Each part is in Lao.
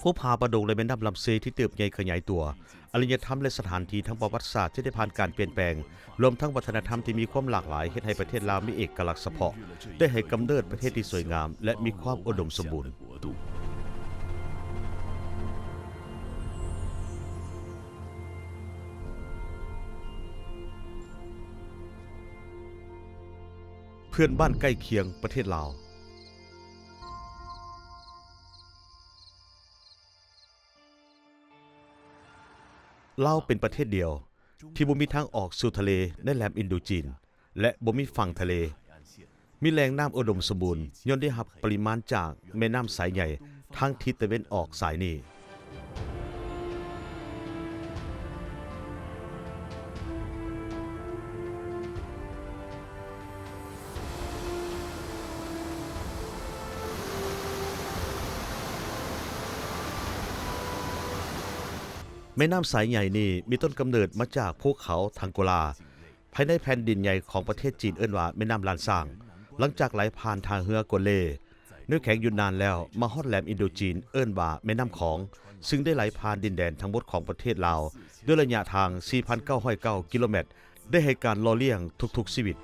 ອົບຫາປາດົງ ແລະ ແມ່ນ້ຳລຳເຊທີ່ເຕີບໃຫຍ່ຂະຫຍາຍຕົວ, ອາລິຍະທຳ ແລະ ສະຖານທີ່ທາງປະຫວັດສາດທີ່ໄດ້ຜ່ານການປ່ຽນແປງ, ລວມທັງວັດທະນະທຳທີ່ມີຄວາມຫຼາກຫຼາຍ ເຮັດໃຫ້ປະເທດລາວມີເອກະລັກສະເພາະ, ໄດ້ໃຫ້ກຳເນີດປະເທດທີ່ສວຍງາມ ແລະ ມີຄວາມອຸດົມສົມບູນ. ເພື່ອນບ້ານໃກ້ຄຽງປະເທດລາວ. ລາວເປັນປະເທດດຽວທີ່ບໍ່ມີທາງອອກສູ່ທະເລໃນແຫຼມອິນໂດຈີນ ແລະ ບໍ່ມີຝັ່ງທະເລ. ມີແຫຼ່ງນ້ຳອຸດົມສົມບູນ ຍ້ອນໄດ້ຮັບປະລິມານຈາກແມ່ນ້ຳສາຍໃຫຍ່ທາງທິດຕາເວັນອອກສາຍນີ້. ແມ່ນ້ຳສາຍໃຫຍ່ນີ້ມີຕົ້ນກຳເນີດມາຈາກພູເຂົາທັງໂກລາ ພາຍໃນແຜ່ນດິນໃຫຍ່ຂອງປະເທດຈີນ ເອີ້ນວ່າແມ່ນ້ຳລ້ານຊ້າງ. ຫຼັງຈາກໄຫຼຜ່ານທ່າເຮືອກົນເລ ໃນແຂວງຢຸນນານແລ້ວ ມາຮອດແຫຼມອິນໂດຈີນ ເອີ້ນວ່າແມ່ນ້ຳຂອງ, ຊຶ່ງໄດ້ໄຫຼຜ່ານດິນແດນທັງໝົດຂອງປະເທດລາວ ດ້ວຍໄລຍະທາງ ສີ່ພັນເກົ້າຮ້ອຍເກົ້າ ກິໂລແມັດ, ໄດ້ໃຫ້ການຫຼໍ່ລ້ຽງທຸກໆຊີວິດ.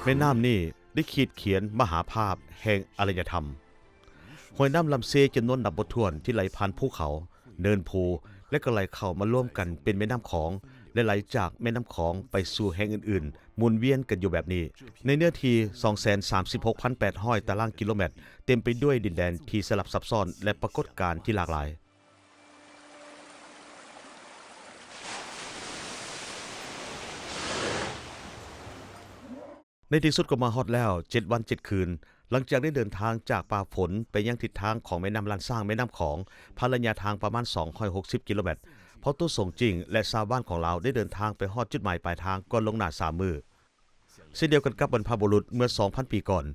ແມ່ນ້ຳນີ້ໄດ້ຂີດຂຽນມະຫາພາບແຫ່ງອາລິຍະທຳ. ຫ້ວຍນ້ຳລຳເຊຈຳນວນນັບບໍ່ຖ້ວນທີ່ໄຫຼຜ່ານພູເຂົາ, ເນີນພູ ແລະ ກໍໄຫຼເຂົ້າມາລວມກັນເປັນແມ່ນ້ຳຂອງ ແລະ ໄຫຼຈາກແມ່ນ້ຳຂອງໄປສູ່ແຫ່ງອື່ນໆ ໝູນວຽນກັນຢູ່ແບບນີ້ ໃນເນື້ອທີ່ ສອງແສນສາມສິບຫົກພັນແປດຮ້ອຍຕາລາງກິໂລແມັດ, ເຕັມໄປດ້ວຍດິນແດນທີ່ສະຫຼັບຊັບຊ້ອນ ແລະ ປາກົດການທີ່ຫຼາກຫຼາຍ. ໃນທີ່ສຸດກໍມາຮອດແລ້ວ ເຈັດວັນເຈັດຄືນ, ຫຼັງຈາກໄດ້ເດີນທາງຈາກປ່າຝົນໄປຍັງທິດທາງຂອງແມ່ນ້ຳລ້ານຊ້າງ, ແມ່ນ້ຳຂອງ, ຜ່ານໄລຍະທາງປະມານສອງຮ້ອຍຫົກສິບກິໂລແມັດ, ພໍ່ຕູ້ສົງຈິງ ແລະ ຊາວບ້ານຂອງລາວໄດ້ເດີນທາງໄປຮອດຈຸດໝາຍປາຍທາງກ່ອນລ່ວງໜ້າສາມມື້. ເຊັ່ນດຽວກັນກັບບັນພະບຸລຸດເມື່ອສອງພັນປີກ່ອນ,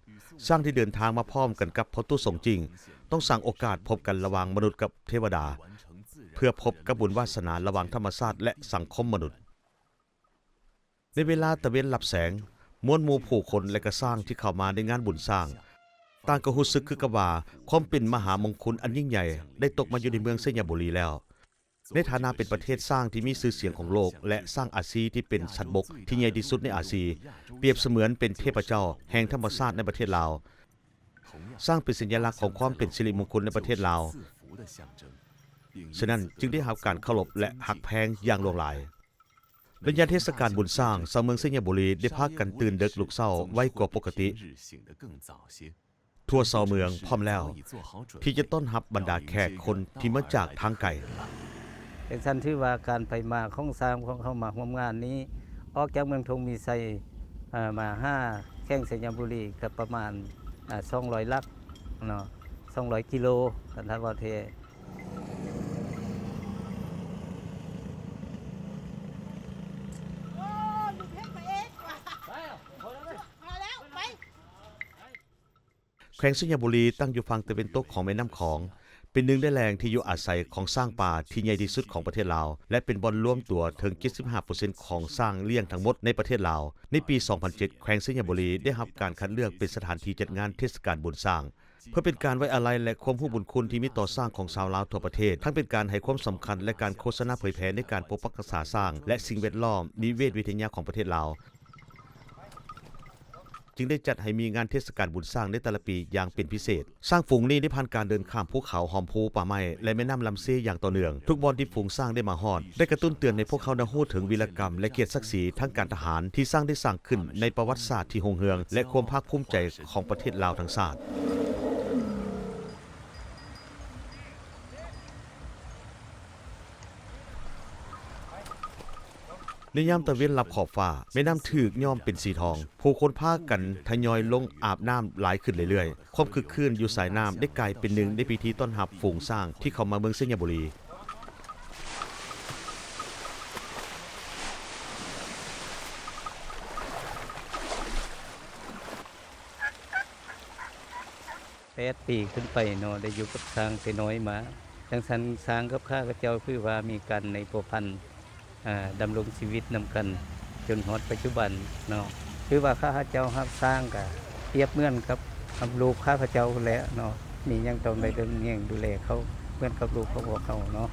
ຊ້າງທີ່ເດີນທາງມາພ້ອມກັນກັບພໍ່ຕູ້ສົງຈິງ ຕ້ອງສ້າງໂອກາດພົບກັນລະຫວ່າງມະນຸດກັບເທວະດາ, ເພື່ອພົບກັບບຸນວາສະໜາລະຫວ່າງທຳມະຊາດ ແລະ ສັງຄົມມະນຸດ. ໃນເວລາຕາເວັນລັບແສງ, ມວນໝູ່ຜູ້ຄົນ ແລະ ກະຊ້າງທີ່ເຂົ້າມາໃນງານບຸນຊ້າງ ຕ່າງກໍຮູ້ສຶກຄືກັບວ່າ ຄວາມເປັນມະຫາມົງຄຸນອັນຍິ່ງໃຫຍ່ໄດ້ຕົກມາຢູ່ໃນເມືອງໄຊຍະບູລີແລ້ວ. ໃນຖານະເປັນປະເທດຊ້າງທີ່ມີຊື່ສຽງຂອງໂລກ ແລະ ຊ້າງອາຊີທີ່ເປັນສັດບົກທີ່ໃຫຍ່ທີ່ສຸດໃນອາຊີ, ປຽບສະເໝືອນເປັນເທບພະເຈົ້າແຫ່ງທຳມະຊາດໃນປະເທດລາວ. ຊ້າງເປັນສັນຍະລັກຂອງຄວາມເປັນສິລິມົງຄຸນໃນປະເທດລາວ. ສະນັ້ນຈຶ່ງໄດ້ຮັບການເຄົາລົບ ແລະ ຮັກແພງຢ່າງຫຼວງຫຼາຍ. ໃນຍາມເທດສະການບຸນຊ້າງ, ຊາວເມືອງໄຊຍະບູລີໄດ້ພາກັນຕື່ນເດິກລຸກເຊົ້າໄວກວ່າປົກກະຕິ ທົ່ວຊາວເມືອງພ້ອມແລ້ວ ທີ່ຈະຕ້ອນຮັບບັນດາແຂກຄົນທີ່ມາຈາກທາງໄກ. ຈັ່ງຊັ້ນຖືວ່າການໄປມາຂອງຊ້າງຂອງເຮົາມາຮ່ວມງານນີ້ ອອກຈາກເມືອງທົ່ງມີໄຊ ເອີ ມາຫາແຂວງໄຊຍະບູລີກໍປະມານ ເອີ ສອງຮ້ອຍຫຼັກເນາະ, ສອງຮ້ອຍກິໂລ ຄັນຖ້າເວົ້າແທ້. ແຂວງໄຊຍະບູລີຕັ້ງຢູ່ຝັ່ງຕາເວັນຕົກຂອງແມ່ນ້ຳຂອງ, ເປັນໜຶ່ງໃນແຫຼ່ງທີ່ຢູ່ອາໄສຂອງຊ້າງປ່າທີ່ໃຫຍ່ທີ່ສຸດຂອງປະເທດລາວ ແລະ ເປັນບ່ອນລວມຕົວເຖິງເຈັດສິບຫ້າເປີເຊັນຂອງຊ້າງລ້ຽງທັງໝົດໃນປະເທດລາວ. ໃນປີສອງພັນເຈັດ ແຂວງໄຊຍະບູລີໄດ້ຮັບການຄັດເລືອກເປັນສະຖານທີ່ຈັດງານເທດສະການບຸນຊ້າງ. ເພື່ອເປັນການໄວ້ອາໄລ ແລະ ຄວາມຮູ້ບຸນຄຸນທີ່ມີຕໍ່ຊ້າງຂອງຊາວລາວທົ່ວປະເທດ, ທັງເປັນການໃຫ້ຄວາມສຳຄັນ ແລະ ການໂຄສະນາເຜີຍແຜ່ໃນການປົກປັກຮັກສາຊ້າງ ແລະ ສິ່ງແວດລ້ອມ, ນິເວດວິທະຍາຂອງປະເທດລາວ, ຈຶ່ງໄດ້ຈັດໃຫ້ມີງານເທດສະການບຸນຊ້າງໃນແຕ່ລະປີຢ່າງເປັນພິເສດ. ຊ້າງຝູງນີ້ໄດ້ຜ່ານການເດີນຂ້າມພູເຂົາ, ຮ່ອມພູ, ປ່າໄມ້ ແລະ ແມ່ນ້ຳລຳເຊຢ່າງຕໍ່ເນື່ອງ. ທຸກບ່ອນທີ່ຝູງຊ້າງໄດ້ມາຮອດ ໄດ້ກະຕຸ້ນເຕືອນໃຫ້ພວກເຮົາໄດ້ຮູ້ເຖິງວີລະກຳ ແລະ ກຽດສັກສີທາງການທະຫານທີ່ຊ້າງໄດ້ສ້າງຂຶ້ນໃນປະຫວັດສາດທີ່ຮຸ່ງເຮືອງ ແລະ ຄວາມພາກພູມໃຈຂອງປະເທດລາວທັງຊາດ. ໃນຍາມຕາເວັນລັບຂອບຟ້າ, ແມ່ນ້ຳຖືກຍ້ອມເປັນສີທອງ. ຜູ້ຄົນພາກັນທະຍອຍລົງອາບນ້ຳຫຼາຍຂຶ້ນເລື້ອຍໆ. ຄວາມຄຶກຄື້ນຢູ່ສາຍນ້ຳໄດ້ກາຍເປັນໜຶ່ງໃນພິທີຕ້ອນຮັບຝູງຊ້າງທີ່ເຂົ້າມາເມືອງໄຊຍະບູລີ. ແປດປີຂຶ້ນໄປເນາະ ໄດ້ຢູ່ກັບຊ້າງແຕ່ນ້ອຍມາ. ຈັ່ງຊັ້ນ ຊ້າງກັບຂ້າພະເຈົ້າຄືວ່າມີການໃນພົວພັນ ອາ ດຳລົງຊີວິດນຳກັນຈົນຮອດປັດຈຸບັນເນາະ. ຄືວ່າຂ້າພະເຈົ້າຮັກຊ້າງກະປຽບເໝືອນກັບ ກັບລູກຂ້າພະເຈົ້າພຸ້ນແຫຼະເນາະ, ມີຫຍັງຕ້ອງໄດ້ເບິ່ງແຍງດູແລເຂົາ ເໝືອນກັບລູກຂອງພວກເຮົາເນາະ.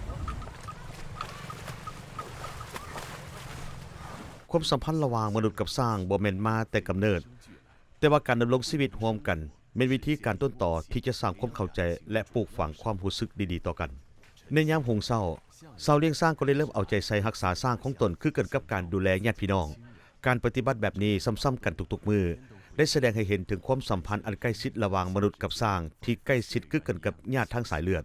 ຄວາມສຳພັນລະຫວ່າງມະນຸດກັບຊ້າງບໍ່ແມ່ນມາແຕ່ກຳເນີດ, ແຕ່ວ່າການດຳລົງຊີວິດຮ່ວມກັນແມ່ນວິທີການຕົ້ນຕໍທີ່ຈະສ້າງຄວາມເຂົ້າໃຈ ແລະ ປູກຝັງຄວາມຮູ້ສຶກດີໆຕໍ່ກັນ. ໃນຍາມຮຸ່ງເຊົ້າ, ຊາວລ້ຽງຊ້າງກໍໄດ້ເລີ່ມເອົາໃຈໃສ່ຮັກສາຊ້າງຂອງຕົນ ຄືກັນກັບການດູແລຍາດພີ່ນ້ອງ. ການປະຕິບັດແບບນີ້ຊ້ຳໆກັນທຸກໆມື້ ໄດ້ສະແດງໃຫ້ເຫັນເຖິງຄວາມສຳພັນອັນໃກ້ຊິດລະຫວ່າງມະນຸດກັບຊ້າງ ທີ່ໃກ້ຊິດຄືກັນກັບຍາດທາງສາຍເລືອດ.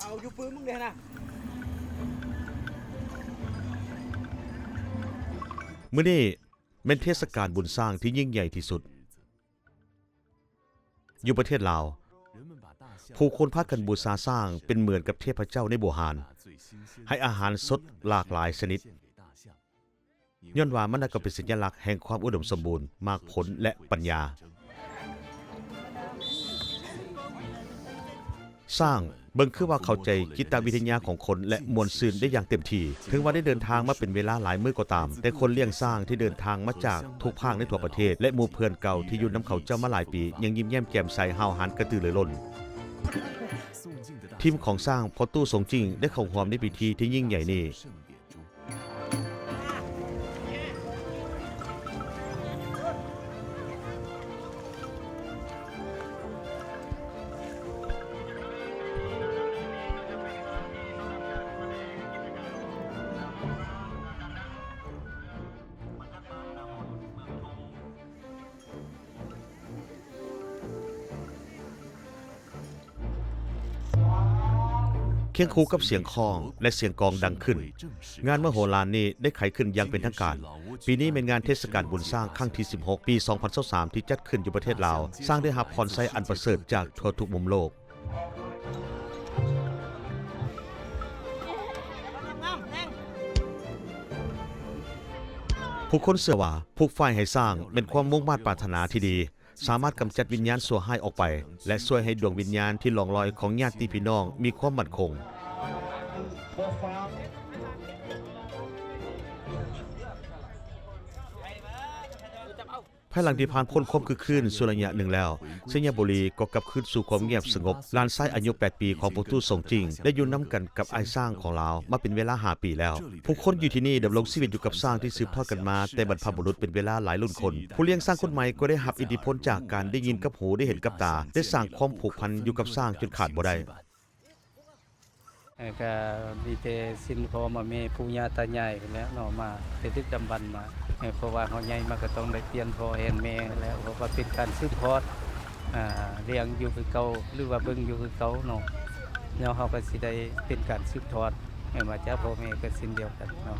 ເອົາຢູ່ປືນມຶງເດ້ນະ. ມື້ນີ້ແມ່ນເທດສະການບຸນຊ້າງທີ່ຍິ່ງໃຫຍ່ທີ່ສຸດຢູ່ປະເທດລາວ. ຜູ້ຄົນພາກັນບູຊາຊ້າງເປັນເໝືອນກັບເທບພະເຈົ້າໃນບູຮານ, ໃຫ້ອາຫານສົດຫຼາກຫຼາຍຊະນິດ. ຍ້ອນວ່າມັນນັ້ນກໍເປັນສັນຍະລັກແຫ່ງຄວາມອຸດົມສົມບູນ, ໝາກຜົນ ແລະ ປັນຍາ. ຊ້າງເບິ່ງຄືວ່າເຂົ້າໃຈຈິດຕະວິທະຍາຂອງຄົນ ແລະ ມ່ວນຊື່ນໄດ້ຢ່າງເຕັມທີ່. ເຖິງວ່າໄດ້ເດີນທາງມາເປັນເວລາຫຼາຍມື້ກໍຕາມ, ແຕ່ຄົນລ້ຽງຊ້າງທີ່ເດີນທາງມາຈາກທຸກພາກໃນທົ່ວປະເທດ ແລະ ໝູ່ເພື່ອນເກົ່າທີ່ຢູ່ນຳເຂົາເຈົ້າມາຫຼາຍປີ ຍັງຍິ້ມແຍ້ມແຈ່ມໃສ, ຫ້າວຫັນກະຕືລືລົ້ນ. ທີມຂອງຊ້າງພໍ່ຕູ້ສົງຈິ້ງໄດ້ເຂົ້າຮ່ວມໃນພິທີທີ່ຍິ່ງໃຫຍ່ນີ້. ຄຽງຄູ່ກັບສຽງຄ້ອງ ແລະ ສຽງກອງດັງຂຶ້ນ, ງານມະໂຫລານນີ້ໄດ້ໄຂຂຶ້ນຢ່າງເປັນທາງການ. ປີນີ້ແມ່ນງານເທດສະການບຸນຊ້າງຄັ້ງທີສິບຫົກ ປີສອງພັນຊາວສາມ ທີ່ຈັດຂຶ້ນຢູ່ປະເທດລາວ. ຊ້າງໄດ້ຮັບພອນໄຊອັນປະເສີດຈາກທົ່ວທຸກມຸມໂລກ. ຜູ້ຄົນເຊື່ອວ່າຜູກຝ້າຍໃຫ້ຊ້າງແມ່ນຄວາມມຸ່ງມາດປາດຖະໜາທີ່ດີ, ສາມາດກຳຈັດວິນຍານຊົ່ວຮ້າຍອອກໄປ ແລະ ຊ່ວຍໃຫ້ດວງວິນຍານທີ່ລ່ອງລອຍຂອງຍາດຕິພີ່ນ້ອງມີຄວາມໝັ້ນຄົງ. ພາຍຫຼັງທີ່ຜ່ານພົ້ນຄວາມຄຶກຄື້ນຊົ່ວໄລຍະໜຶ່ງແລ້ວ, ໄຊຍະບູລີກໍກັບຄືນສູ່ຄວາມງຽບສະຫງົບ. ຫຼານຊາຍອາຍຸແປດປີຂອງພໍ່ຕູ້ສົງຈິ້ງໄດ້ຢູ່ນຳກັນກັບອ້າຍຊ້າງຂອງລາວມາເປັນເວລາຫ້າປີແລ້ວ. ຜູ້ຄົນຢູ່ທີ່ນີ້ດຳລົງຊີວິດຢູ່ກັບຊ້າງທີ່ສືບທອດກັນມາແຕ່ບັນພະບຸລຸດເປັນເວລາຫຼາຍລຸ້ນຄົນ. ຜູ້ລ້ຽງຊ້າງຄົນໃໝ່ກໍໄດ້ຮັບອິດທິພົນຈາກການໄດ້ຍິນກັບຫູ, ໄດ້ເຫັນກັບຕາ, ໄດ້ສ້າງຄວາມຜູກພັນຢູ່ກັບຊ້າງຈົນຂາດບໍ່ໄດ້. ເອີ ກະມີແຕ່ສິນພໍ່ມາແມ່ປູ່ຍ່າຕາຍາຍພຸ້ນແຫຼະເນາະ, ມາແຕ່ດຶກດຳບັນມາ. ເອີ ເພາະວ່າເຮົາໃຫຍ່ມາກໍຕ້ອງໄດ້ປ່ຽນພໍ່ແທນແມ່ແລ້ວ, ເພາະວ່າເປັນການສືບທອດ, ອາ, ລ້ຽງຢູ່ຄືເກົ່າ ຫຼືວ່າເບິ່ງຢູ່ຄືເກົ່າເນາະ, ແລ້ວເຮົາກໍຊິໄດ້ເປັນການສືບທອດ, ເອີ ມາຈາກພໍ່ແມ່ກໍເຊັ່ນດຽວກັນເນາະ.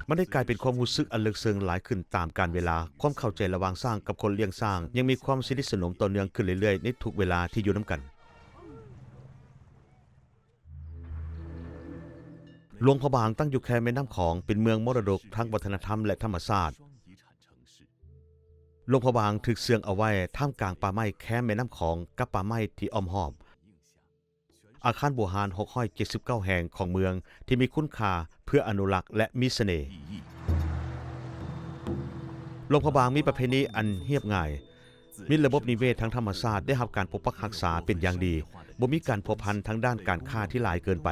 ມັນໄດ້ກາຍເປັນຄວາມຮູ້ສຶກອັນເລິກເຊິ່ງຫຼາຍຂຶ້ນຕາມການເວລາ. ຄວາມເຂົ້າໃຈລະຫວ່າງຊ້າງກັບຄົນລ້ຽງຊ້າງຍັງມີຄວາມສະໜິດສະໜົມຕໍ່ເນື່ອງຂຶ້ນເລື້ອຍໆໃນທຸກເວລາທີ່ຢູ່ນຳກັນ. ຫຼວງພະບາງຕັ້ງຢູ່ແຄມແມ່ນ້ຳຂອງ, ເປັນເມືອງມໍລະດົກທາງວັດທະນະທຳ ແລະ ທຳມະຊາດ. ຫຼວງພະບາງຖືກເຊື່ອງເອົາໄວ້ທ່າມກາງປ່າໄມ້ແຄມແມ່ນ້ຳຂອງກັບປ່າໄມ້ທີ່ອ້ອມຮອບ. ອາຄານບູຮານຫົກຮ້ອຍເຈັດສິບເກົ້າແຫ່ງຂອງເມືອງທີ່ມີຄຸນຄ່າເພື່ອອະນຸລັກ ແລະ ມີສະເໜ່. ຫຼວງພະບາງມີປະເພນີອັນຮຽບງ່າຍ, ມີລະບົບນິເວດທາງທຳມະຊາດໄດ້ຮັບການປົກປັກຮັກສາເປັນຢ່າງດີ, ບໍ່ມີການພົວພັນທາງດ້ານການຄ້າທີ່ຫຼາຍເກີນໄປ,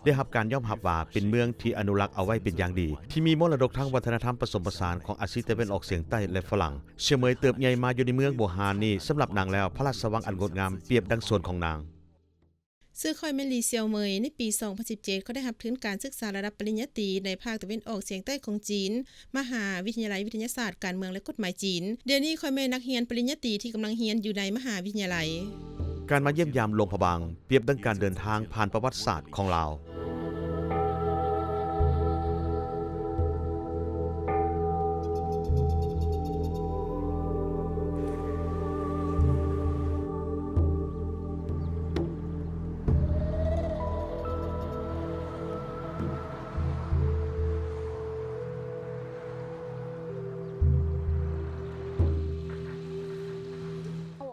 ໄດ້ຮັບການຍອມຮັບວ່າເປັນເມືອງທີ່ອະນຸລັກເອົາໄວ້ເປັນຢ່າງດີ, ທີ່ມີມໍລະດົກທາງວັດທະນະທຳປະສົມປະສານຂອງອາຊີຕາເວັນອອກສຽງໃຕ້ ແລະ ຝຣັ່ງ. ສ່ຽວເໝີຍເຕີບໃຫຍ່ມາຢູ່ໃນເມືອງບູຮານນີ້, ສຳລັບນາງແລ້ວ ພະລາຊະວັງອັນງົດງາມປຽບດັ່ງສວນຂອງນາງ. ຊື່ຂ້ອຍແມ່ນ ຫຼີ ຊຽວເໝີຍ. ໃນປີສອງພັນສິບເຈັດ ຂ້ອຍໄດ້ຮັບທຶນການສຶກສາລະດັບປະລິນຍາຕີໃນພາກຕາເວັນອອກສຽງໃຕ້ຂອງຈີນ, ມະຫາວິທະຍາໄລວິທະຍາສາດການເມືອງ ແລະ ກົດໝາຍຈີນ. ດຽວນີ້ຂ້ອຍແມ່ນນັກຮຽນປະລິນຍາຕີທີ່ກຳລັງຮຽນຢູ່ໃນມະຫາວິທະຍາໄລ. ການມາຢ້ຽມຢາມຫຼວງພະບາງ ປຽບດັ່ງການເດີນທາງຜ່ານປະຫວັດສາດຂອງລາວ.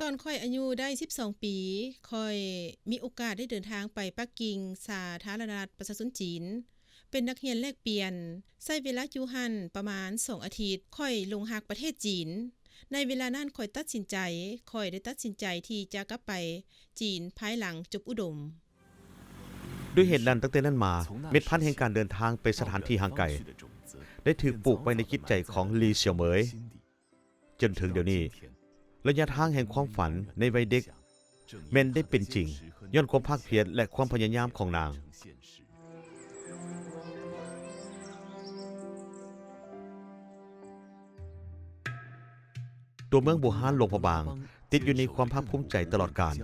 ຕອນຂ້ອຍອາຍຸໄດ້ສິບສອງປີ, ຂ້ອຍມີໂອກາດໄດ້ເດີນທາງໄປປັກກິ່ງ, ສາທາລະນະລັດປະຊາຊົນຈີນ. ເປັນນັກຮຽນແລກປ່ຽນ, ໃຊ້ເວລາຢູ່ຫັ້ນປະມານສອງອາທິດ, ຂ້ອຍຫຼົງຮັກປະເທດຈີນ. ໃນເວລານັ້ນຂ້ອຍຕັດສິນໃຈ, ຂ້ອຍໄດ້ຕັດສິນໃຈທີ່ຈະກັບໄປຈີນພາຍຫຼັງຈົບອຸດົມ. ດ້ວຍເຫດນັ້ນ, ຕັ້ງແຕ່ນັ້ນມາ, ເມັດພັນແຫ່ງການເດີນທາງໄປສະຖານທີ່ຫ່າງໄກ ໄດ້ຖືກປູກໄວ້ໃນຈິດໃຈຂອງ Li Xiaomei. ຈົນເຖິງດຽວນີ້, ໄລຍະທາງແຫ່ງຄວາມຝັນໃນໄວເດັກແມ່ນໄດ້ເປັນຈິງ ຍ້ອນຄວາມພາກພຽນ ແລະ ຄວາມພະຍາຍາມຂອງນາງ. ຕົວເມືອງບູຮານຫຼວງພະບາງ ຕິດຢູ່ໃນຄວາມພາກພູມໃຈຕະຫຼອດການ.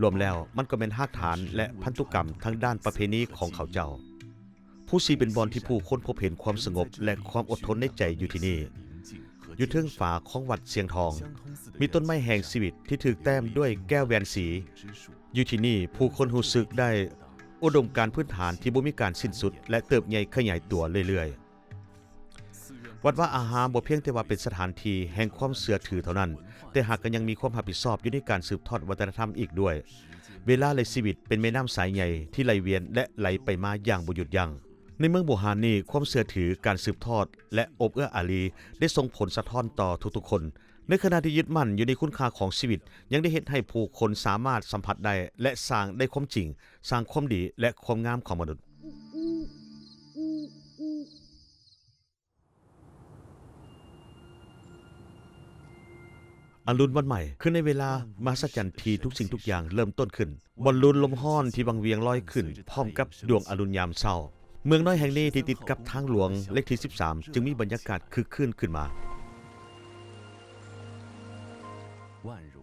ລວມແລ້ວ, ມັນກໍແມ່ນຮາກຖານ ແລະ ພັນທຸກຳທາງດ້ານປະເພນີຂອງເຂົາເຈົ້າ. ພູຊີເປັນບ່ອນທີ່ຜູ້ຄົນພົບເຫັນຄວາມສະຫງົບ ແລະ ຄວາມອົດທົນໃນໃຈຢູ່ທີ່ນີ້. ຢູ່ເທິງຝາຂອງວັດຊຽງທອງ, ມີຕົ້ນໄມ້ແຫ່ງຊີວິດທີ່ຖືກແຕ້ມດ້ວຍແກ້ວແຫວນສີ. ຢູ່ທີ່ນີ້, ຜູ້ຄົນຮູ້ສຶກໄດ້ອຸດົມການພື້ນຖານທີ່ບໍ່ມີການສິ້ນສຸດ ແລະ ເຕີບໃຫຍ່ຂະຫຍາຍຕົວເລື້ອຍໆ. ວັດວາອາຮາມບໍ່ພຽງແຕ່ວ່າເປັນສະຖານທີ່ແຫ່ງຄວາມເຊື່ອຖືເທົ່ານັ້ນ, ແຕ່ຫາກກໍຍັງມີຄວາມຮັບຜິດຊອບຢູ່ໃນການສືບທອດວັດທະນະທຳອີກດ້ວຍ. ເວລາ ແລະ ຊີວິດເປັນແມ່ນ້ຳສາຍໃຫຍ່ທີ່ໄຫຼວຽນ ແລະ ໄຫຼໄປມາຢ່າງບໍ່ຢຸດຢັ້ງ. ໃນເມືອງບູຮານນີ້, ຄວາມເຊື່ອຖື, ການສືບທອດ ແລະ ອົບເອື້ອອາລີ ໄດ້ສົ່ງຜົນສະທ້ອນຕໍ່ທຸກໆຄົນ. ໃນຂະນະທີ່ຍຶດໝັ້ນຢູ່ໃນຄຸນຄ່າຂອງຊີວິດ, ຍັງໄດ້ເຮັດໃຫ້ຜູ້ຄົນສາມາດສຳຜັດໄດ້ ແລະ ສ້າງໄດ້ຄວາມຈິງ, ສ້າງຄວາມດີ ແລະ ຄວາມງາມຂອງມະນຸດ. ອະລຸນວັນໃໝ່ ຄືໃນເວລາມະຫັດສະຈັນທີ່ທຸກສິ່ງທຸກຢ່າງເລີ່ມຕົ້ນຂຶ້ນ. ບອນລູນລົມຮ້ອນທີ່ວັງວຽງລອຍຂຶ້ນພ້ອມກັບດວງອະລຸນຍາມເຊົ້າ. ເມືອງນ້ອຍແຫ່ງນີ້ທີ່ຕິດກັບທາງຫຼວງເລກທີສິບສາມ ຈຶ່ງມີບັນຍາກາດຄຶກຄື້ນຂຶ້ນມາ.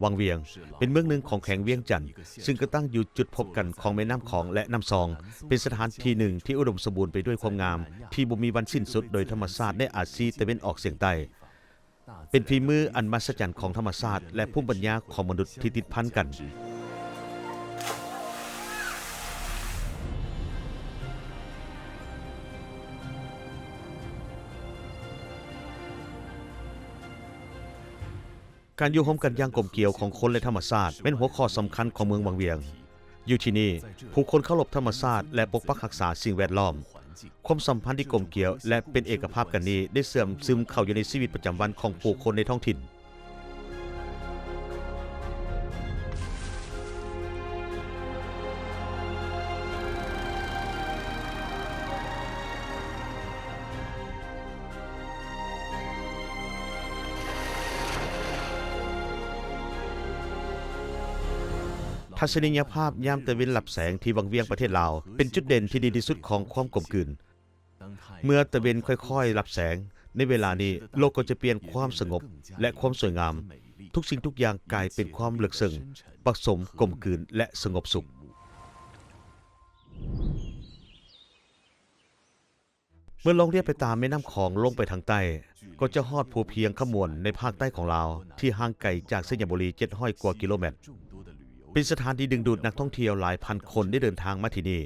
ວັງວຽງ ເປັນເມືອງໜຶ່ງຂອງແຂວງວຽງຈັນ, ຊຶ່ງກໍຕັ້ງຢູ່ຈຸດພົບກັນຂອງແມ່ນ້ຳຂອງ ແລະ ນ້ຳຊອງ, ເປັນສະຖານທີ່ໜຶ່ງທີ່ອຸດົມສົມບູນໄປດ້ວຍຄວາມງາມທີ່ບໍ່ມີວັນສິ້ນສຸດໂດຍທຳມະຊາດໃນອາຊີຕາເວັນອອກສຽງໃຕ້. ເປັນຝີມືອັນມະຫັດສະຈັນຂອງທຳມະຊາດ ແລະ ພູມປັນຍາຂອງມະນຸດທີ່ຕິດພັນກັນ. ການຢູ່ຮ່ວມກັນຢ່າງກົມກຽວຂອງຄົນ ແລະ ທຳມະຊາດ ແມ່ນຫົວຂໍ້ສຳຄັນຂອງເມືອງວັງວຽງ. ຢູ່ທີ່ນີ້, ຜູ້ຄົນເຄົາລົບທຳມະຊາດ ແລະ ປົກປັກຮັກສາສິ່ງແວດລ້ອມ. ຄວາມສຳພັນທີ່ກົມກຽວ ແລະ ເປັນເອກະພາບກັນນີ້ ໄດ້ເຊື່ອມຊຶມເຂົ້າຢູ່ໃນຊີວິດປະຈຳວັນຂອງຜູ້ຄົນໃນທ້ອງຖິ່ນ. ທັດສະນີຍະພາບຍາມຕາເວັນລັບແສງທີ່ວັງວຽງປະເທດລາວ ເປັນຈຸດເດັ່ນທີ່ດີທີ່ສຸດຂອງຄວາມກົມກືນ. ເມື່ອຕາເວັນຄ່ອຍໆລັບແສງ, ໃນເວລານີ້ໂລກກໍຈະປ່ຽນຄວາມສະຫງົບ ແລະ ຄວາມສວຍງາມ. ທຸກສິ່ງທຸກຢ່າງກາຍເປັນຄວາມເລິກເຊິ່ງ, ປະສົມ, ກົມກືນ ແລະ ສະຫງົບສຸກ. ເມື່ອລ່ອງລຽບໄປຕາມແມ່ນ້ຳຂອງລົງໄປທາງໃຕ້, ກໍຈະຮອດພູພຽງຄຳມ່ວນໃນພາກໃຕ້ຂອງລາວ ທີ່ຫ່າງໄກຈາກໄຊຍະບູລີເຈັດຮ້ອຍກວ່າກິໂລແມັດ. ເປັນສະຖານທີ່ດຶງດູດນັກທ່ອງທ່ຽວຫຼາຍພັນຄົນໄດ້ເດີນທາງມາທີ່ນີ້.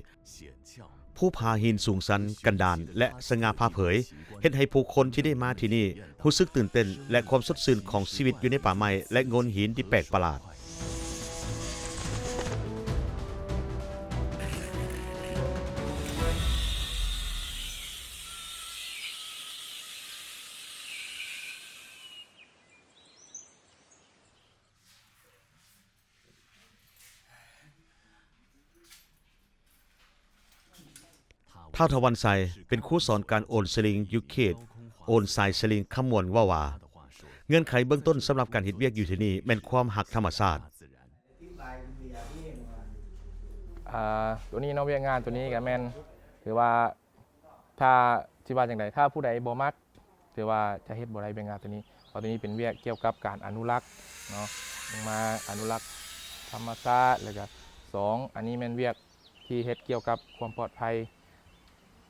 ພູຜາຫີນສູງຊັນ, ກັນດານ ແລະ ສະຫງ່າຜ່າເຜີຍ ເຮັດໃຫ້ຜູ້ຄົນທີ່ໄດ້ມາທີ່ນີ້ຮູ້ສຶກຕື່ນເຕັ້ນ ແລະ ຄວາມສົດຊື່ນຂອງຊີວິດຢູ່ໃນປ່າໄມ້ ແລະ ໂງ່ນຫີນທີ່ແປກປະຫຼາດ. ທ້າວທະວັນໄຊ ເປັນຄູສອນການໂອນສະລິງຢູ່ເຂດໂອນຊາຍສະລິງຄຳມ່ວນ ເວົ້າວ່າ ເງື່ອນໄຂເບື້ອງຕົ້ນສຳລັບການເຮັດວຽກຢູ່ທີ່ນີ້ແມ່ນຄວາມຮັກທຳມະຊາດ. ອ່າ ຕົວນີ້ເນາະ ວຽກງານຕົວນີ້ກໍແມ່ນ ຖືວ່າ ຖ້າ ຊິວ່າຈັ່ງໃດ ຖ້າຜູ້ໃດບໍ່ມັກ ຖືວ່າຈະເຮັດບໍ່ໄດ້ວຽກງານຕົວນີ້ ເພາະຕົວນີ້ເປັນວຽກກ່ຽວກັບການອະນຸລັກເນາະ ມາອະນຸລັກທຳມະຊາດ ແລ້ວກະ ສອງ ອັນນີ້ແມ່ນວຽກທີ່ເຮັດກ່ຽວກັບຄວາມປອດໄພ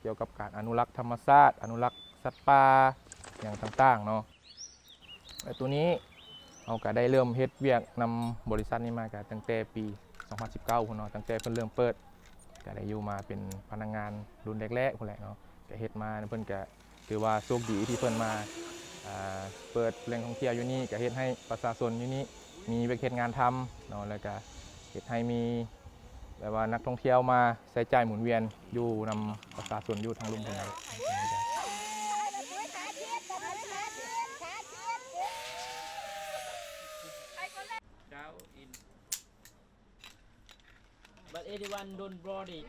ກ່ຽວກັບການອະນຸລັກທຳມະຊາດ ອະນຸລັກສັດປ່າ ຫຍັງຕ່າງໆເນາະ. ແລະ ໂຕນີ້ເຮົາກະໄດ້ເລີ່ມເຮັດວຽກນຳບໍລິສັດນີ້ມາກະຕັ້ງແຕ່ປີສອງພັນສິບເກົ້າພຸ້ນເນາະ ຕັ້ງແຕ່ເພິ່ນເລີ່ມເປີດ ກະໄດ້ຢູ່ມາເປັນພະນັກງານລຸ້ນແລກໆພຸ້ນແຫຼະເນາະ. ກະເຮັດມາ ເພິ່ນກະຖືວ່າໂຊກດີທີ່ເພິ່ນມາ ອ່າ ເປີດແຫຼ່ງທ່ອງທ່ຽວຢູ່ນີ້ ກະເຮັດໃຫ້ປະຊາຊົນຢູ່ນີ້ມີວຽກເຮັດງານທຳເນາະ ແລ້ວກະເຮັດໃຫ້ມີ ແບບວ່ານັກທ່ອງທ່ຽວມາໃຊ້ຈ່າຍໝູນວຽນຢູ່ນຳປະຊາຊົນຢູ່ທາງລຸ່ມພຸ້ນນະ. But anyone don't body.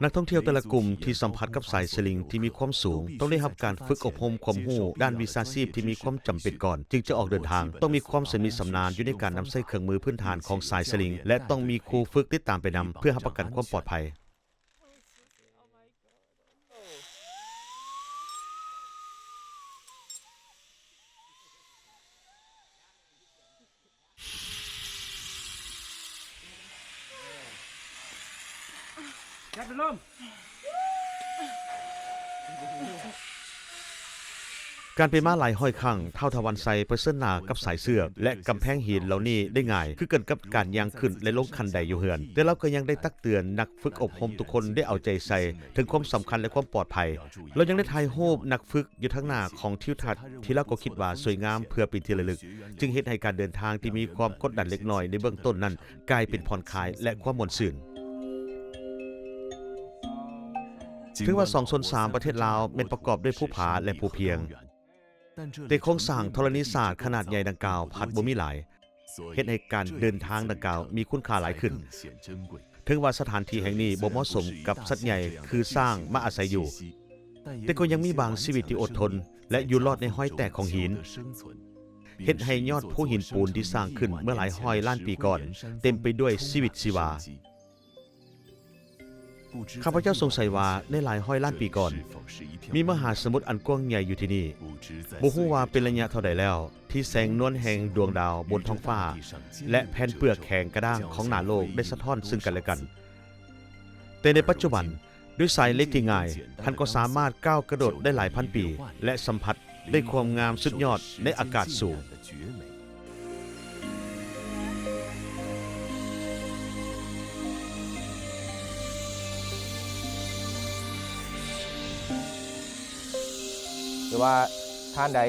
ນັກທ່ອງທ່ຽວແຕ່ລະກຸ່ມທີ່ສຳຜັດກັບສາຍສະລິງທີ່ມີຄວາມສູງ ຕ້ອງໄດ້ຮັບການຝຶກອົບຮົມຄວາມຮູ້ດ້ານວິຊາຊີບທີ່ມີຄວາມຈຳເປັນກ່ອນ ຈຶ່ງຈະອອກເດີນທາງ. ຕ້ອງມີຄວາມຊຳນິຊຳນານຢູ່ໃນການນຳໃຊ້ເຄື່ອງມືພື້ນຖານຂອງສາຍສະລິງ ແລະ ຕ້ອງມີຄູຝຶກຕິດຕາມໄປນຳ ເພື່ອຮັບປະກັນຄວາມປອດໄພ. ການໄປມາຫຼາຍຮ້ອຍຄັ້ງ, ທ້າວທະວັນໄຊປະເຊີນໜ້າກັບສາຍເຊືອກ ແລະ ກຳແພງຫີນເຫຼົ່ານີ້ໄດ້ງ່າຍ ຄືກັນກັບການຍ່າງຂຶ້ນ ແລະ ລົງຂັ້ນໄດຢູ່ເຮືອນ, ແຕ່ລາວກໍຍັງໄດ້ຕັກເຕືອນນັກຝຶກອົບຮົມທຸກຄົນໄດ້ເອົາໃຈໃສ່ເຖິງຄວາມສຳຄັນ ແລະ ຄວາມປອດໄພ. ລາວຍັງໄດ້ຖ່າຍຮູບນັກຝຶກຢູ່ທາງໜ້າຂອງທິວທັດ ທີ່ລາວກໍຄິດວ່າສວຍງາມເພື່ອເປັນທີ່ລະລຶກ, ຈຶ່ງເຮັດໃຫ້ການເດີນທາງທີ່ມີຄວາມກົດດັນເລັກນ້ອຍໃນເບື້ອງຕົ້ນນັ້ນ ກາຍເປັນຜ່ອນຄາຍ ແລະ ຄວາມມ່ວນຊື່ນ. ຖືວ່າສອງສ່ວນສາມປະເທດລາວແມ່ນປະກອບດ້ວຍພູຜາ ແລະ ພູພຽງ, ແຕ່ໂຄງສ້າງທໍລະນີສາດຂະໜາດໃຫຍ່ດັ່ງກ່າວພັດບໍ່ມີຫຼາຍ, ເຮັດໃຫ້ການເດີນທາງດັ່ງກ່າວມີຄຸນຄ່າຫຼາຍຂຶ້ນ. ເຖິງວ່າສະຖານທີ່ແຫ່ງນີ້ບໍ່ເໝາະສົມກັບສັດໃຫຍ່ຄືຊ້າງມາອາໄສຢູ່, ແຕ່ກໍຍັງມີບາງຊີວິດທີ່ອົດທົນ ແລະ ຢູ່ລອດໃນຮອຍແຕກຂອງຫີນ, ເຮັດໃຫ້ຍອດພູຫີນປູນທີ່ສ້າງຂຶ້ນເມື່ອຫຼາຍຮ້ອຍລ້ານປີກ່ອນ ເຕັມໄປດ້ວຍຊີວິດຊີວາ. ຂ້າພະເຈົ້າສົງໄສວ່າໃນຫຼາຍຮ້ອຍລ້ານປີກ່ອນ, ມີມະຫາສະໝຸດອັນກວ້າງໃຫຍ່ຢູ່ທີ່ນີ້. ບໍ່ຮູ້ວ່າເປັນໄລຍະເທົ່າໃດແລ້ວ ທີ່ແສງນວນແຫ່ງດວງດາວບົນທ້ອງຟ້າ ແລະ ແຜ່ນເປືອກແຂງກະດ້າງຂອງໜ້າໂລກໄດ້ສະທ້ອນເຊິ່ງກັນແລະກັນ. ແຕ່ໃນປັດຈຸບັນ, ດ້ວຍສາຍເຫຼັກທີ່ງ່າຍ, ທ່ານກໍສາມາດກ້າວກະໂດດໄດ້ຫຼາຍພັນປີ ແລະ ສຳຜັດໄດ້ຄວາມງາມສຸດຍອດໃນອາກາດສູງ. ຫຼືວ່າທ່ານໃດ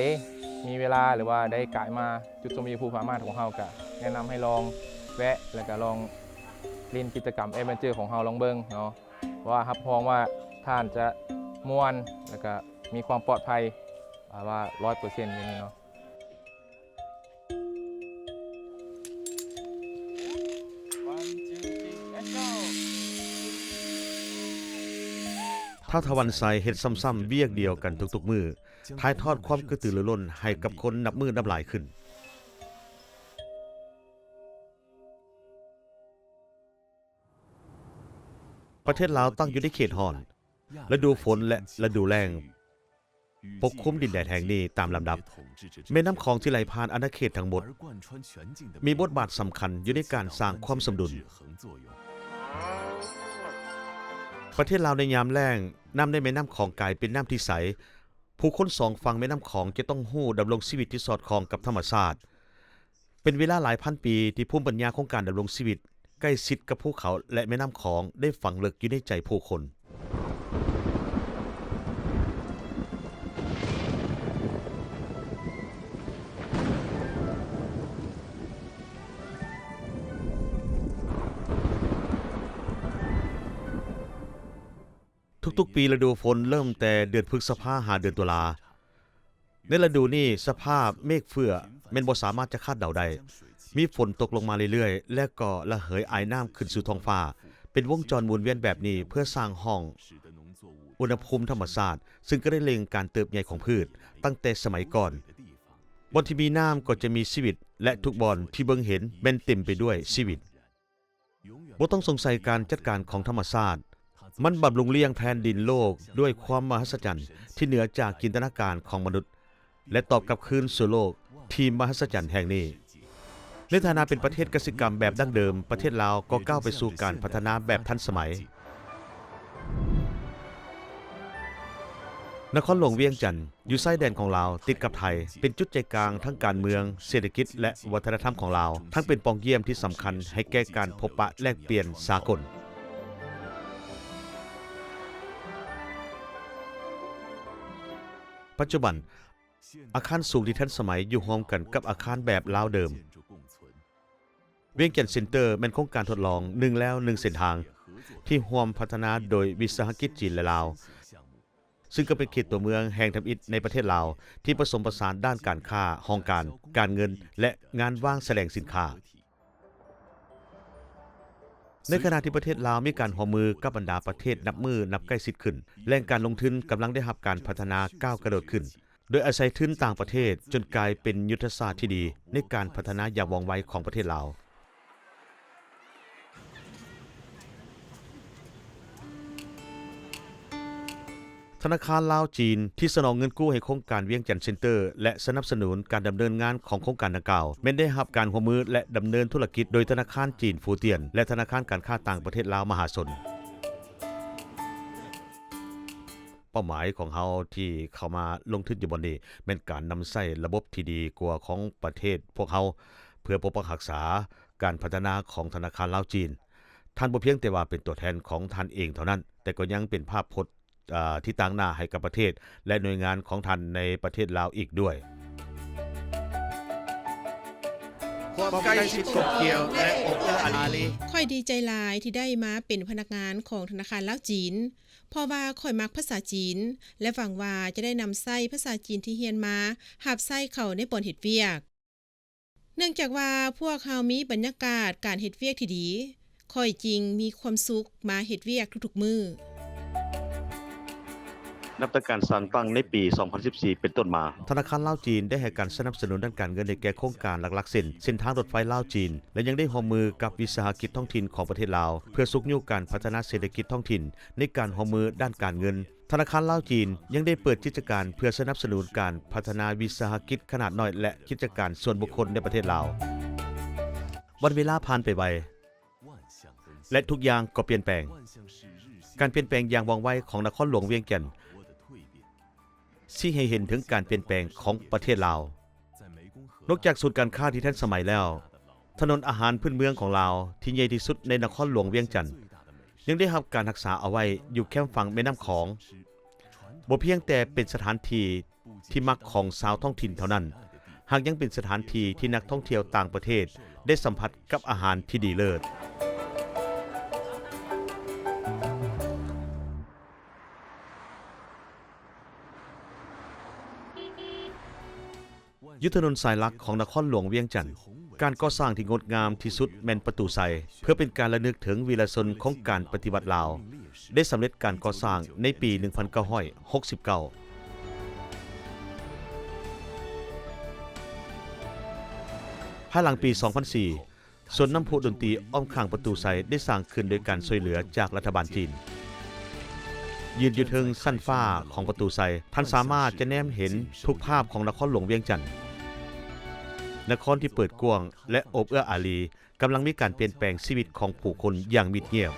ມີເວລາ ຫຼືວ່າໄດ້ກາຍມາຈຸດຊົມວິວພູຜາມ່ານຂອງເຮົາ, ກະແນະນຳໃຫ້ລອງແວະ ແລ້ວກະລອງຫຼິ້ນກິດຈະກຳແອດເວັນເຈີຂອງເຮົາລອງເບິ່ງເນາະ. ເພາະວ່າຮັບຮອງວ່າທ່ານຈະມ່ວນ ແລ້ວກະມີຄວາມປອດໄພ ອ່າ ວ່າຮ້ອຍເປີເຊັນຢູ່ນີ້ເນາະ. ທ້າວທະວັນໄຊເຮັດຊ້ຳໆວຽກດຽວກັນທຸກໆມື້, ຖ່າຍທອດຄວາມກະຕືລືລົ້ນໃຫ້ກັບຄົນນັບມື້ນັບຫຼາຍຂຶ້ນ. ປະເທດລາວຕັ້ງຢູ່ໃນເຂດຮ້ອນ, ລະດູຝົນ ແລະ ລະດູແລ້ງ ປົກຄຸມດິນແດນແຫ່ງນີ້ຕາມລຳດັບ. ແມ່ນ້ຳຂອງທີ່ໄຫຼຜ່ານອານາເຂດທັງໝົດ ມີບົດບາດສຳຄັນຢູ່ໃນການສ້າງຄວາມສົມດຸນ. ປະເທດລາວໃນຍາມແລ້ງ, ນ້ຳໃນແມ່ນ້ຳຂອງກາຍເປັນນ້ຳທີ່ໃສ. ຜູ້ຄົນສອງຝັ່ງແມ່ນ້ຳຂອງຈະຕ້ອງຮູ້ດຳລົງຊີວິດທີ່ສອດຄ່ອງກັບທຳມະຊາດ. ເປັນເວລາຫຼາຍພັນປີທີ່ພູມປັນຍາຂອງການດຳລົງຊີວິດໃກ້ຊິດກັບພູເຂົາ ແລະ ແມ່ນ້ຳຂອງໄດ້ຝັງເລິກຢູ່ໃນໃຈຜູ້ຄົນ. ທຸກໆປີ, ລະດູຝົນເລີ່ມແຕ່ເດືອນພຶດສະພາຫາເດືອນຕຸລາ. ໃນລະດູນີ້, ສະພາບເມກເຟືອແມ່ນບໍ່ສາມາດຈະຄາດເດົາໄດ້. ມີຝົນຕົກລົງມາເລື້ອຍໆ ແລະ ກໍລະເຫີຍອາຍນ້ຳຂຶ້ນສູ່ທ້ອງຟ້າ. ເປັນວົງຈອນໝູນວຽນແບບນີ້ເພື່ອສ້າງຫ້ອງອຸນຫະພູມທຳມະຊາດ, ຊຶ່ງກໍໄດ້ເລັ່ງການເຕີບໃຫຍ່ຂອງພືດຕັ້ງແຕ່ສະໄໝກ່ອນ. ບ່ອນທີ່ມີນ້ຳກໍຈະມີຊີວິດ, ແລະ ທຸກບ່ອນທີ່ເບິ່ງເຫັນແມ່ນເຕັມໄປດ້ວຍຊີວິດ. ບໍ່ຕ້ອງສົງໄສການຈັດການຂອງທຳມະຊາດ. ມັນບຳລຸງລ້ຽງແຜ່ນດິນໂລກດ້ວຍຄວາມມະຫັດສະຈັນທີ່ເໜືອຈາກຈິນຕະນາການຂອງມະນຸດ ແລະ ຕອບກັບຄືນສູ່ໂລກທີ່ມະຫັດສະຈັນແຫ່ງນີ້. ໃນຖານະເປັນປະເທດກະສິກຳແບບດັ້ງເດີມ, ປະເທດລາວກໍກ້າວໄປສູ່ການພັດທະນາແບບທັນສະໄໝ. ນະຄອນຫຼວງວຽງຈັນ ຢູ່ຊາຍແດນຂອງລາວ ຕິດກັບໄທ, ເປັນຈຸດໃຈກາງທາງການເມືອງ, ເສດຖະກິດ ແລະ ວັດທະນະທຳຂອງລາວ, ທັງເປັນປ່ອງຢ້ຽມທີ່ສຳຄັນໃຫ້ແກ່ການພົບປະແລກປ່ຽນສາກົນ. ປັດຈຸບັນ, ອາຄານສູງທີ່ທັນສະໄໝຢູ່ຮ່ວມກັນກັບອາຄານແບບລາວເດີມ. ວຽງຈັນເຊັນເຕີ ແມ່ນໂຄງການທົດລອງໜຶ່ງແລ້ວໜຶ່ງເສັ້ນທາງ ທີ່ຮ່ວມພັດທະນາໂດຍວິສາຫະກິດຈີນ ແລະ ລາວ, ຊຶ່ງກໍເປັນເຂດຕົວເມືອງແຫ່ງທຳອິດໃນປະເທດລາວ ທີ່ປະສົມປະສານດ້ານການຄ້າ, ຫ້ອງການ, ການເງິນ ແລະ ງານວາງສະແດງສິນຄ້າ. ໃນຂະນະທີ່ປະເທດລາວມີການຮ່ວມມືກັບບັນດາປະເທດນັບມື້ນັບໃກ້ຊິດຂຶ້ນ, ແຫຼ່ງການລົງທຶນກຳລັງໄດ້ຮັບການພັດທະນາກ້າວກະໂດດຂຶ້ນ, ໂດຍອາໄສທຶນຕ່າງປະເທດຈົນກາຍເປັນຍຸດທະສາດທີ່ດີໃນການພັດທະນາຢ່າງວ່ອງໄວຂອງປະເທດລາວ. ທະນາຄານລາວ-ຈີນ ທີ່ສະໜອງເງິນກູ້ໃຫ້ໂຄງການວຽງຈັນເຊັນເຕີ ແລະ ສະໜັບສະໜູນການດຳເນີນງານຂອງໂຄງການດັ່ງກ່າວ ແມ່ນໄດ້ຮັບການຮ່ວມມື ແລະ ດຳເນີນທຸລະກິດໂດຍທະນາຄານຈີນຟູຕຽນ ແລະ ທະນາຄານການຄ້າຕ່າງປະເທດລາວມະຫາຊົນ. ເປົ້າໝາຍຂອງເຮົາທີ່ເຂົ້າມາລົງທຶນຢູ່ບ່ອນນີ້ ແມ່ນການນຳໃຊ້ລະບົບທີ່ດີກວ່າຂອງປະເທດພວກເຮົາ ເພື່ອປົກປັກຮັກສາການພັດທະນາຂອງທະນາຄານລາວ-ຈີນ. ທ່ານບໍ່ພຽງແຕ່ວ່າເປັນຕົວແທນຂອງທ່ານເອງເທົ່ານັ້ນ, ແຕ່ກໍຍັງເປັນພາບພົດ ເອີ ທີ່ຕາງໜ້າໃຫ້ກັບປະເທດ ແລະ ໜ່ວຍງານຂອງທ່ານໃນປະເທດລາວອີກດ້ວຍ. ຄວາມໃກ້ຊິດກົບກ່ຽວ ແລະ ອົບເອື້ອອາລີ. ຂ້ອຍດີໃຈຫຼາຍທີ່ໄດ້ມາເປັນພະນັກງານຂອງທະນາຄານລາວ-ຈີນ ເພາະວ່າຂ້ອຍມັກພາສາຈີນ ແລະ ຫວັງວ່າຈະໄດ້ນຳໃຊ້ພາສາຈີນທີ່ຮຽນມາ ຮັບໃຊ້ເຂົ້າໃນບ່ອນເຮັດວຽກ. ເນື່ອງຈາກວ່າພວກເຮົາມີບັນຍາກາດການເຮັດວຽກທີ່ດີ, ຂ້ອຍຈຶ່ງມີຄວາມສຸກມາເຮັດວຽກທຸກໆມື້. ນັບຕັ້ງການສ້າງຕັ້ງໃນປີສອງພັນສິບສີ່ເປັນຕົ້ນມາ, ທະນາຄານລາວ-ຈີນ ໄດ້ໃຫ້ການສະໜັບສະໜູນດ້ານການເງິນໃຫ້ແກ່ໂຄງການຫຼັກໆ ເຊັ່ນ ເສັ້ນທາງລົດໄຟລາວ-ຈີນ ແລະ ຍັງໄດ້ຮ່ວມມືກັບວິສາຫະກິດທ້ອງຖິ່ນຂອງປະເທດລາວ ເພື່ອຊຸກຍູ້ການພັດທະນາເສດຖະກິດທ້ອງຖິ່ນ ໃນການຮ່ວມມືດ້ານການເງິນ. ທະນາຄານລາວ-ຈີນ ຍັງໄດ້ເປີດກິດຈະການເພື່ອສະໜັບສະໜູນການພັດທະນາວິສາຫະກິດຂະໜາດນ້ອຍ ແລະ ກິດຈະການສ່ວນບຸກຄົນໃນປະເທດລາວ. ວັນເວລາຜ່ານໄປໄວ ແລະ ທຸກຢ່າງກໍປ່ຽນແປງ. ການປ່ຽນແປງຢ່າງວ່ອງໄວຂອງນະຄອນຫຼວງວຽງຈັນ ຊີ້ໃຫ້ເຫັນເຖິງການປ່ຽນແປງຂອງປະເທດລາວ. ນອກຈາກສູນການຄ້າທີ່ທັນສະໄໝແລ້ວ, ຖະໜົນອາຫານພື້ນເມືອງຂອງລາວທີ່ໃຫຍ່ທີ່ສຸດໃນນະຄອນຫຼວງວຽງຈັນ ຍັງໄດ້ຮັບການຮັກສາເອົາໄວ້ຢູ່ແຄມຝັ່ງແມ່ນ້ຳຂອງ. ບໍ່ພຽງແຕ່ເປັນສະຖານທີ່ທີ່ມັກຂອງຊາວທ້ອງຖິ່ນເທົ່ານັ້ນ, ຫາກຍັງເປັນສະຖານທີ່ທີ່ນັກທ່ອງທ່ຽວຕ່າງປະເທດໄດ້ສຳຜັດກັບອາຫານທີ່ດີເລີດ. ຢູ່ຖະໜົນສາຍຫຼັກຂອງນະຄອນຫຼວງວຽງຈັນ, ການກໍ່ສ້າງທີ່ງົດງາມທີ່ສຸດແມ່ນປະຕູໄຊ, ເພື່ອເປັນການລະນຶກເຖິງວີລະຊົນຂອງການປະຕິວັດລາວ ໄດ້ສຳເລັດການກໍ່ສ້າງໃນປີໜຶ່ງພັນເກົ້າຮ້ອຍຫົກສິບເກົ້າ. ພາຍຫຼັງປີສອງພັນສີ່, ສວນນ້ຳພຸດົນຕີອ້ອມຂ້າງປະຕູໄຊໄດ້ສ້າງຂຶ້ນໂດຍການຊ່ວຍເຫຼືອຈາກລັດຖະບານຈີນ. ຢືນຢູ່ເທິງຊັ້ນຟ້າຂອງປະຕູໄຊ, ທ່ານສາມາດຈະແນມເຫັນທຸກພາບຂອງນະຄອນຫຼວງວຽງຈັນ, ນະຄອນທີ່ເປີດກວ້າງ ແລະ ອົບເອື້ອອາລີ, ກຳລັງມີການປ່ຽນແປງຊີວິດຂອງຜູ້ຄົນຢ່າງມິດງຽບ.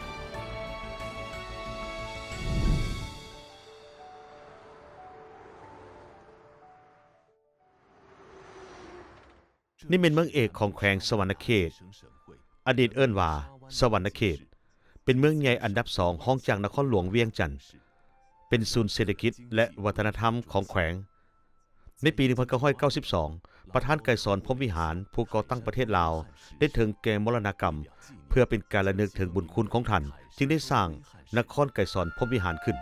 ນີ້ແມ່ນເມືອງເອກຂອງແຂວງສະຫວັນນະເຂດ, ອະດີດເອີ້ນວ່າສະຫວັນນະເຂດ, ເປັນເມືອງໃຫຍ່ອັນດັບສອງຮອງຈາກນະຄອນຫຼວງວຽງຈັນ, ເປັນສູນເສດຖະກິດ ແລະ ວັດທະນະທຳຂອງແຂວງ. ໃນປີໜຶ່ງພັນເກົ້າຮ້ອຍເກົ້າສິບສອງ, ປະທານໄກສອນ ພົມວິຫານ ຜູ້ກໍ່ຕັ້ງປະເທດລາວ ໄດ້ເຖິງແກ່ມໍລະນະກຳ, ເພື່ອເປັນການລະນຶກເຖິງບຸນຄຸນຂອງທ່ານ, ຈຶ່ງໄດ້ສ້າງນະຄອນໄກສອນ ພົມວິຫານ ຂຶ້ນ.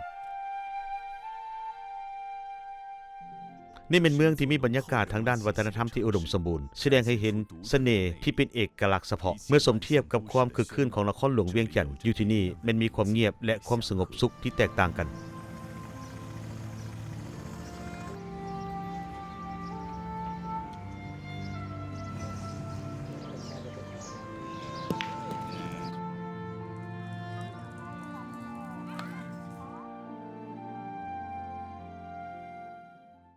ນີ້ແມ່ນເມືອງທີ່ມີບັນຍາກາດທາງດ້ານວັດທະນະທຳທີ່ອຸດົມສົມບູນ, ສະແດງໃຫ້ເຫັນສະເໜ່ທີ່ເປັນເອກະລັກສະເພາະ. ເມື່ອສົມທຽບກັບຄວາມຄຶກຄື້ນຂອງນະຄອນຫຼວງວຽງຈັນ, ຢູ່ທີ່ນີ້ແມ່ນມີຄວາມງຽບ ແລະ ຄວາມສະຫງົບສຸກທີ່ແຕກຕ່າງກັນ.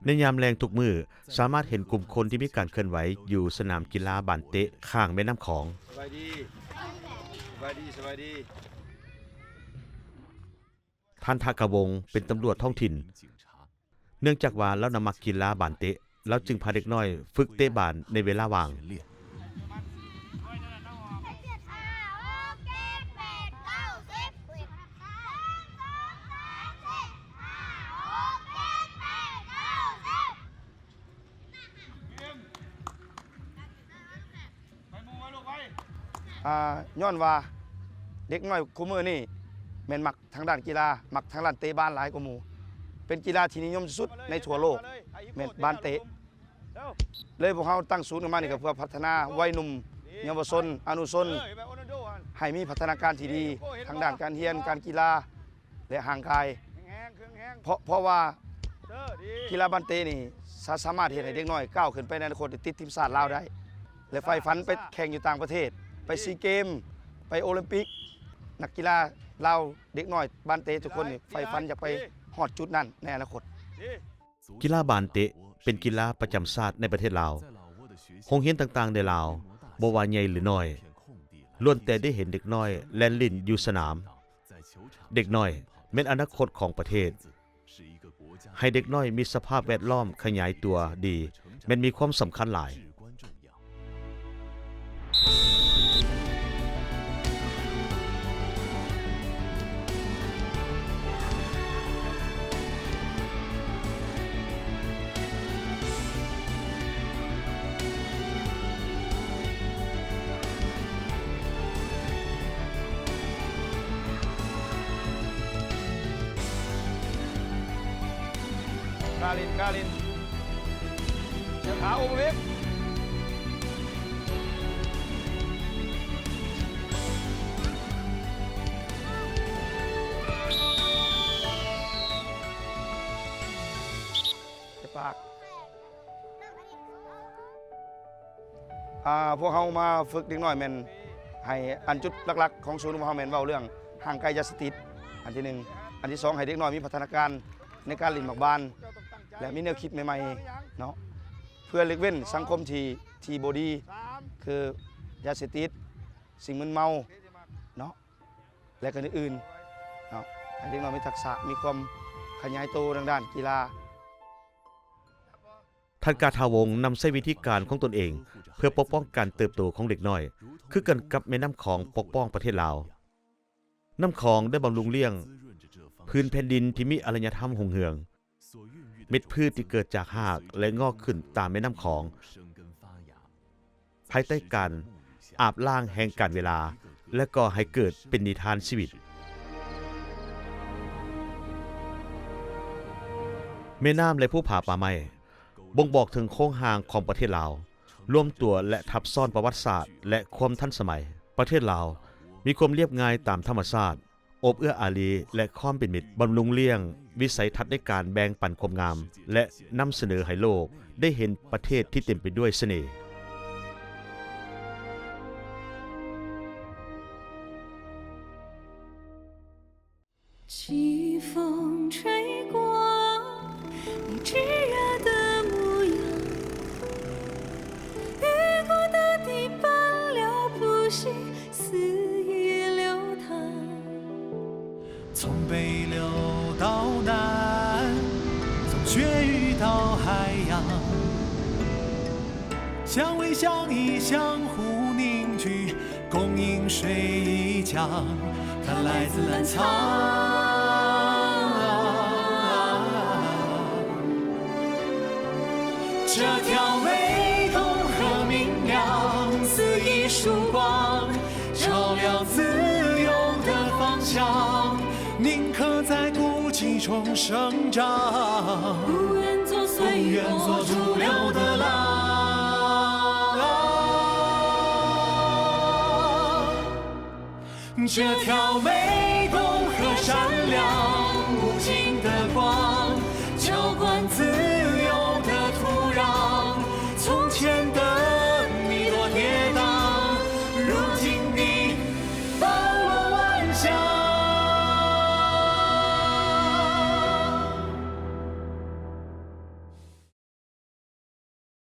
ໃນຍາມແລງທຸກມື້, ສາມາດເຫັນກຸ່ມຄົນທີ່ມີການເຄື່ອນໄຫວຢູ່ສະໜາມກິລາບານເຕະຂ້າງແມ່ນ້ຳຂອງ. ສະບາຍດີ ສະບາຍດີ ສະບາຍດີ. ທ່ານ ທະກະວົງ ເປັນຕຳຫຼວດທ້ອງຖິ່ນ. ເນື່ອງຈາກວ່າລາວນະມັກກິລາບານເຕະ, ລາວຈຶ່ງພາເດັກນ້ອຍຝຶກເຕະບານໃນເວລາວ່າງ. ໄປໝູ່ໄວ້ລູກໄປ. ອ່າ ຍ້ອນວ່າເດັກນ້ອຍຄູ່ມື້ນີ້ແມ່ນມັກທາງດ້ານກິລາ, ມັກທາງດ້ານເຕະບານຫຼາຍກວ່າໝູ່. ເປັນກິລາທີ່ນິຍົມທີ່ສຸດໃນທົ່ວໂລກ ແມ່ນບານເຕະ. ເລີຍພວກເຮົາຕັ້ງສູນຂຶ້ນມານີ້ກໍເພື່ອພັດທະນາໄວໜຸ່ມ, ເຍົາວະຊົນ, ອະນຸຊົນ ໃຫ້ມີພັດທະນາການທີ່ດີທາງດ້ານການຮຽນ, ການກິລາ ແລະ ຮ່າງກາຍ. ເພາະ ເພາະວ່າກິລາບານເຕະນີ້ ສາ ສາມາດເຮັດໃຫ້ເດັກນ້ອຍກ້າວຂຶ້ນໄປໃນອະນາຄົດ ຕິດທີມຊາດລາວໄດ້ ແລະ ໃຝ່ຝັນໄປແຂ່ງຢູ່ຕ່າງປະເທດ, ໄປຊີເກມ, ໄປໂອລິມປິກ. ນັກກິລາລາວເດັກນ້ອຍບານເຕະທຸກຄົນນີ້ໃຝ່ຝັນຢາກໄປຮອດຈຸດນັ້ນໃນອະນາຄົດ. ກິລາບານເຕະເປັນກິລາປະຈຳຊາດໃນປະເທດລາວ. ໂຮງຮຽນຕ່າງໆໃນລາວ, ບໍ່ວ່າໃຫຍ່ຫຼືນ້ອຍ, ລ້ວນແຕ່ໄດ້ເຫັນເດັກນ້ອຍແລ່ນຫຼິ້ນຢູ່ສະໜາມ. ເດັກນ້ອຍແມ່ນອະນາຄົດຂອງປະເທດ. ໃຫ້ເດັກນ້ອຍມີສະພາບແວດລ້ອມຂະຫຍາຍຕົວດີ ແມ່ນມີຄວາມສຳຄັນຫຼາຍ. ກາລິນ ກາລິນ ເສືອຂາວ ໂອເບກ. ອ່າ ພວກເຮົາມາຝຶກເດັກນ້ອຍແມ່ນໃຫ້ ອັນຈຸດຫຼັກໆຂອງສູນຂອງເຮົາແມ່ນເວົ້າເລື່ອງຫ່າງໄກຢາເສບຕິດ ອັນທີໜຶ່ງ, ອັນທີສອງ ໃຫ້ເດັກນ້ອຍມີພັດທະນາການໃນການຫຼິ້ນໝາກບານ ແລະ ມີແນວຄິດໃໝ່ໆເນາະ ເພື່ອຫຼີກເວັ້ນສັງຄົມທີ່ ທີ່ບໍ່ດີ ຄືຢາເສບຕິດ ສິ່ງມຶນເມົາເນາະ ແລະ ກໍອື່ນໆເນາະ ໃຫ້ເດັກນ້ອຍມີທັກສະ ມີຄວາມຂະຫຍາຍໂຕທາງດ້ານກິລາ. ທ່ານກາທາວົງນຳໃຊ້ວິທີການຂອງຕົນເອງ ເພື່ອປົກປ້ອງການເຕີບໂຕຂອງເດັກນ້ອຍ ຄືກັນກັບແມ່ນ້ຳຂອງປົກປ້ອງປະເທດລາວ. ນ້ຳຂອງໄດ້ບຳລຸງລ້ຽງພື້ນແຜ່ນດິນທີ່ມີອາລະຍະທຳຮຸ່ງເຮືອງ, ເມັດພືດທີ່ເກີດຈາກຮາກ ແລະ ງອກຂຶ້ນຕາມແມ່ນ້ຳຂອງ. ພາຍໃຕ້ການອາບລ້າງແຫ່ງການເວລາ ແລະ ກໍ່ໃຫ້ເກີດເປັນນິທານຊີວິດ. ແມ່ນ້ຳ ແລະ ພູຜາປ່າໄມ້ ບົ່ງບອກເຖິງໂຄງຮ່າງຂອງປະເທດລາວ, ລວມຕົວ ແລະ ທັບຊ້ອນປະຫວັດສາດ ແລະ ຄວາມທັນສະໄໝ. ປະເທດລາວມີຄວາມລຽບງ່າຍຕາມທຳມະຊາດ, ໂອບເອື້ອອາລີ ແລະ ຄວາມເປັນມິດ ບຳລຸງລ້ຽງວິໄສທັດໃນການແບ່ງປັນຄວາມງາມ ແລະ ນຳສະເໜີໃຫ້ໂລກໄດ້ເຫັນປະເທດທີ່ເຕັມໄປດ້ວຍສະເໜ່.